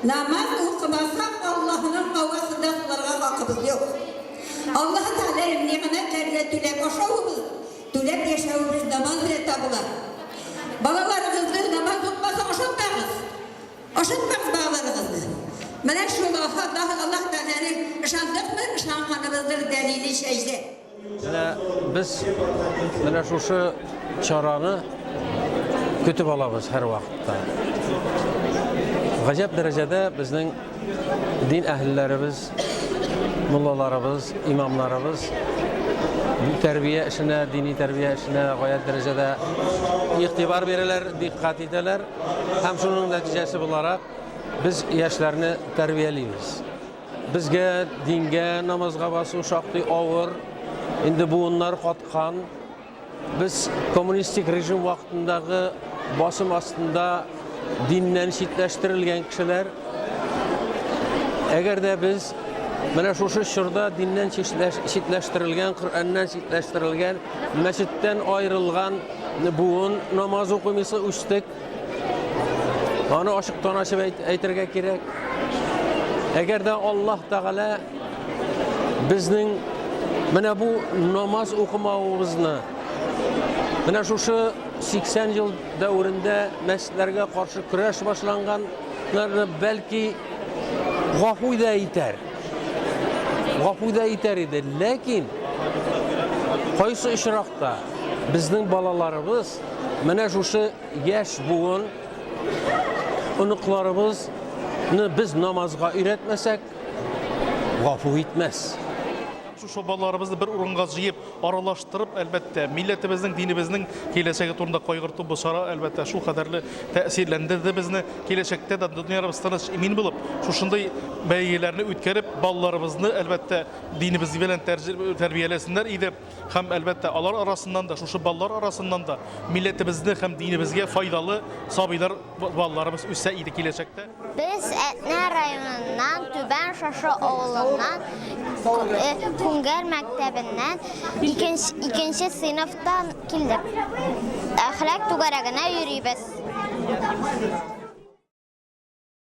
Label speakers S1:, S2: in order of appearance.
S1: Намаз укымасак, Аллаһының һавасында суларга хакыбыз юк. Аллаһы Тәгаләнең нигъмәтләренә түләп ашавыбыз, түләп яшәвебез намаз белән табыла. Балаларыгызны намаз укымаса ашатмагыз. Ашатмагыз балаларыгызны. Менә шул Аллаһ Тәгаләнең ышандыкмы, ышанганыбызның дәлиле сәҗдә.
S2: Менә без менә шушы чараны көтеп алабыз һәрвакытта. Гаҗәп дәрәҗәдә безнең дин әһелләребез, муллаларыбыз, имамнарыбыз бу тәрбия эшенә, дини тәрбия эшенә гаять дәрәҗәдә игътибар бирәләр, дикъкать итәләр һәм шуның нәтиҗәсе буларак без яшьләрне тәрбиялибез. Безгә дингә, намазга басу шактый авыр. Инде буыннар каткан. Без коммунистик режим вакытындагы басым астында диннән читләштерелгән кешеләр. Әгәр дә без менә шушы чорда диннән читләштерелгән, Коръәннән читләштерелгән, мәчеттән аерылган буын намаз укымыйсы үстек. Аны ачыктан ачып әйтергә кирәк. Әгәр дә Аллаһ Тәгалә безнең менә бу намаз укымавыбызны, менә шушы 80 ел дәверендә мәчетләргә каршы көрәш башланганнарны бәлки гафу да итәр. Гафу да итәр иде. Ләкин кайсы очракта безнең балаларыбыз Менә шушы яшь буын, оныкларыбызны без намазга өйрәтмәсәк, гафу итмәс.
S3: Шушы балаларыбызны бер урынга җыеп, аралаштырып, әлбәттә, милләтебезнең, динебезнең киләчәге турында кайгырту бу чара, әлбәттә, шул кадәрле тәэсирләндерде безне. Киләчәктә дә дөньябыз тыныч, имин булып, шушындый бәйгеләрне үткәреп, балаларыбызны, әлбәттә, динебез белән тәрбияләсеннәр иде. Һәм, әлбәттә, алар арасыннан да, шушы балалар арасыннан да милләтебезне һәм динебезгә файдалы сабыйлар, балаларыбыз үссә иде киләчәктә.
S4: Без Әтнә районыннан, Түбән Шашы авылыннан, Күңгәр мәктәбеннән икенче сыйныфтан килдек. Әхлак түгәрәгенә йөрибез.